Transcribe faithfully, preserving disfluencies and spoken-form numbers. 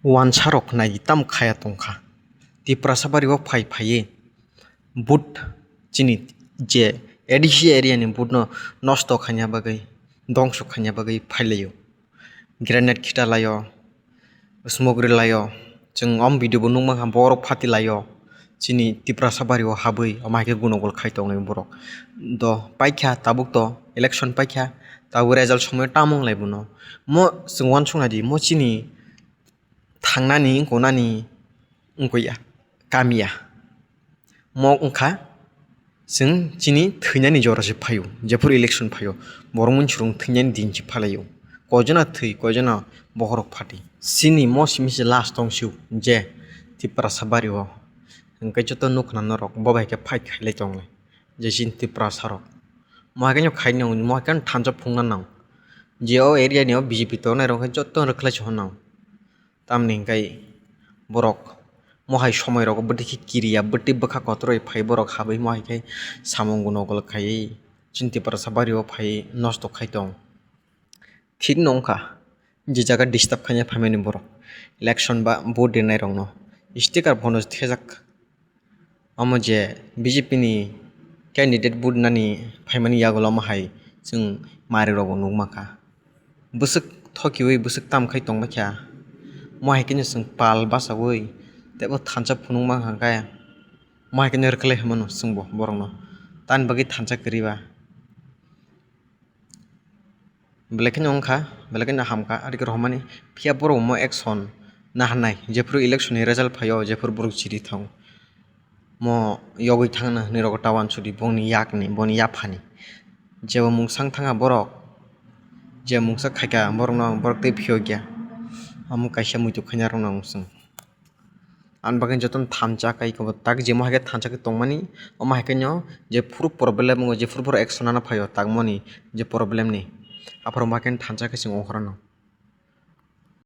Wansarok nai tam khaya tongkha. Tiprasa bari o phai phaiwi vote chini je A D C area ni vote no nosto khaina bagwi, dongso khaina bagwi phailaio. Grenade khita laio, smoke rwlaio. Chwng om video bo nukmankha, borok phati laio. Chini Tiprasa bari o habwi omo hai khe gunogol khai tongnai borok. Do paikha tabuk to election paikha, tabuk result somoi tamo wnglai bono. Mo chwng uansuknai di, mo chini thangnani wngkha nani wngkha ya, kamiya. Mo wngkha chwng chini thwinani jora se phaio, jephuru election phaio, borok munsurung thwinani din se phalaio. Koijona thwi, koijona bokhorok phati. Chini mo simi se last tong sio je Tiprasa bari o. Hwnkhe joto nukha norok bo bai khe fight khailai tonglai. Je chini Tiprasa rok. Mo hai khe no khaina, mo hai khe no thansa phungna nang. Je o area ni o B J P tongnai rok khe joto rwkhlai se honna. Tamni hwnkhe borok mohai somoi rogo bwtwi khe kiriya, bwtwi bwkha kotorwi phai borok habwi mohai khe samung gunogol khaiwi chini Tiprasa bari o phaiwi nosto khai tong. Thik no wngkha, je jaga disturb khaina phaimani borok election ba vote rinai rokno sticker bono thejak. Omo je B J P ni candidate vote nani phaimani yagulo omo hai chwng mari rogo nukmankha. Bwswk thokiwi bwswk tam khai tongbaikha. Mo hai kheno chwng pal bachawi teibo thansa phunukmankha khe. Mo hai kheno rwkhlai hinmano chwngbo borokno. Tamni bagwi thansa kwrwi ba. Belai kheno wngkha, belai kheno hamkha, ari khe rohormani. Phiya borok omo action naharnai, jephuru election ni result phaio, jephuru borok chiri thango. Mo yogwi thangna hinwi rwgo ta uansukdi, bongni yakni, boni yaphani. Jebo mungsang thangkha borok, je mungsa khaikha borokno, borok tei phiyokya. Omo kaisa muitu khaina rwngna ang chwng. Ani bagwi jotono thansa kai, tak jemo hai khe thansa khe tongmani, omo hai khe no jephuru problem wngo, jephuru borok action nana phaio tangmani je problem ni, aphuru ma khe thansa khe chwng ongkhorano.